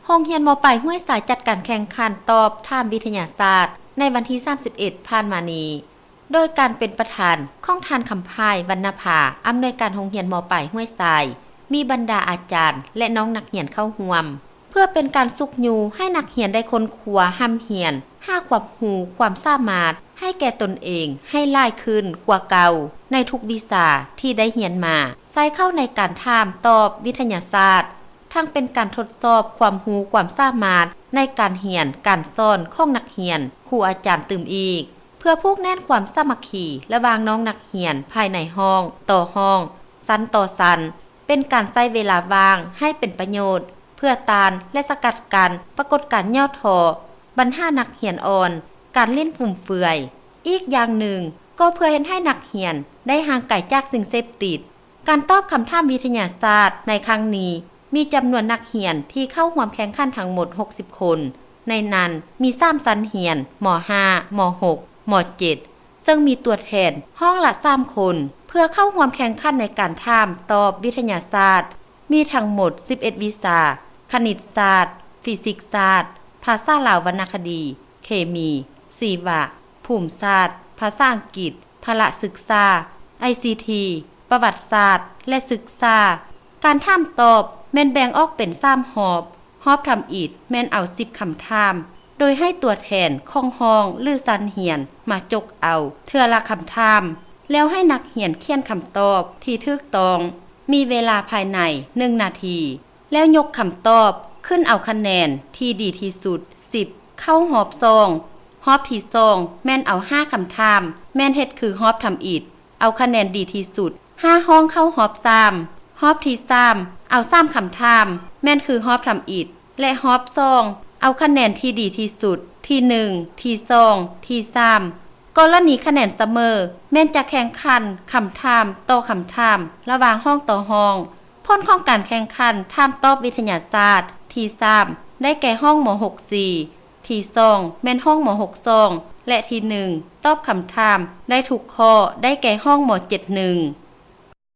ໂຮງຮຽນ ມ.ປາຍ ຫ້ວຍຊາຍ ຈັດການແຂ່ງຂັນຕອບຖາມວິທະຍາສາດ ໃນວັນທີ ສາມສິບເອັດ ຜ່ານມານີ້ ໂດຍການເປັນປະທານຂອງທ່ານ ຄຳພາຍ ວັນນະພາ ອຳນວຍການໂຮງຮຽນ ມ.ປາຍ ຫ້ວຍຊາຍ, ມີບັນດາອາຈານ ແລະ ນ້ອງນັກຮຽນເຂົ້າຮ່ວມ ເພື່ອເປັນການຊຸກຍູ້ໃຫ້ນັກຮຽນໄດ້ຄົ້ນຄວ້າຮ່ຳຮຽນ ຫາຄວາມຮູ້ຄວາມສາມາດໃຫ້ແກ່ຕົນເອງໃຫ້ຫຼາຍຂຶ້ນກວ່າເກົ່າ ໃນທຸກວິຊາທີ່ໄດ້ຮຽນມາ ໃສ່ເຂົ້າໃນການຖາມຕອບວິທະຍາສາດ, ທັງເປັນການທົດສອບຄວາມຮູ້ຄວາມສາມາດໃນການຮຽນການສອນຂອງນັກຮຽນ, ຄູອາຈານຕື່ມອີກ ເພື່ອຜູກແໜ້ນຄວາມສາມັກຄີລະຫວ່າງນ້ອງນັກຮຽນພາຍໃນຫ້ອງ, ຕໍ່ຫ້ອງ, ຊັ້ນຕໍ່ຊັ້ນ, ເປັນການໃຊ້ເວລາວ່າງໃຫ້ເປັນປະໂຫຍດ ເພື່ອຕ້ານ ແລະ ສະກັດກັ້ນປາກົດການຫຍໍ້ທໍ້, ບັນຫານັກຮຽນອ່ອນ, ການຫຼິ້ນຟຸມເຟືອຍ. ອີກຢ່າງໜຶ່ງ ກໍເພື່ອເຮັດໃຫ້ນັກຮຽນໄດ້ຫ່າງໄກຈາກສິ່ງເສບຕິດ. ການຕອບຄຳຖາມວິທະຍາສາດໃນຄັ້ງນີ້ ມີຈຳນວນນັກຮຽນທີ່ເຂົ້າຮ່ວມແຂ່ງຂັນທັງໝົດ ຫົກສິບຄົນ, ໃນນັ້ນມີ ສາມຊັ້ນຮຽນ, ມ.ຫ້າ, ມ.ຫົກ, ມ.ເຈັດ ເຊິ່ງມີຕົວແທນຫ້ອງລະ ສາມຄົນ ເພື່ອເຂົ້າຮ່ວມແຂ່ງຂັນໃນການຖາມຕອບວິທະຍາສາດ ມີທັງໝົດ ສິບເອັດ ວິຊາ, ຄະນິດສາດ, ຟີຊິກສາດ, ພາສາລາວວັນນະຄະດີ, ເຄມີ, ຊີວະ, ພູມສາດ, ພາສາອັງກິດ, ພະລະສຶກສາ, ໄອຊີທີ, ປະຫວັດສາດ ແລະ ສຶກສາ. ການຖາມຕອບແມ່ນແບ່ງອອກເປັນ ສາມຮອບ, ຮອບທຳອິດແມ່ນເອົາ ສິບ ຄຳຖາມ ໂດຍໃຫ້ຕົວແທນຂອງຫ້ອງ ຫຼື ຊັ້ນຮຽນມາຈົກເອົາເທື່ອລະຄຳຖາມ ແລ້ວໃຫ້ນັກຮຽນຂຽນຄຳຕອບທີ່ຖືກຕ້ອງ, ມີເວລາພາຍໃນ ໜຶ່ງ ນາທີ ແລ້ວຍົກຄຳຕອບຂຶ້ນເອົາຄະແນນທີ່ດີທີ່ສຸດ ສິບ ເຂົ້າຮອບສອງ. ຮອບທີສອງແມ່ນເອົາ ຫ້າ ຄຳຖາມ ແມ່ນເຮັດຄືຮອບທຳອິດ ເອົາຄະແນນດີທີ່ສຸດ ຫ້າ ຫ້ອງເຂົ້າຮອບສາມ. ຮອບທີສາມເອົາ ສາມ ຄຳຖາມ ແມ່ນຄືຮອບທຳອິດ ແລະ ຮອບສອງເອົາຄະແນນທີ່ດີທີ່ສຸດ ທີໜຶ່ງ, ທີສອງ, ທີສາມ. ກໍລະນີຄະແນນສະເໝີ ແມ່ນຈະແຂ່ງຂັນຄຳຖາມຕໍ່ຄຳຖາມ ລະຫວ່າງຫ້ອງຕໍ່ຫ້ອງ. ຜົນຂອງການແຂ່ງຂັນຖາມຕອບວິທະຍາສາດ ທີສາມ ໄດ້ແກ່ຫ້ອງ ມ.ຫົກສີ່, ທີສອງແມ່ນຫ້ອງ ມ.ຫົກສອງ ແລະ ທີໜຶ່ງຕອບຄຳຖາມໄດ້ທຸກຂໍ້ ໄດ້ແກ່ຫ້ອງ ມ.ເຈັດໜຶ່ງ.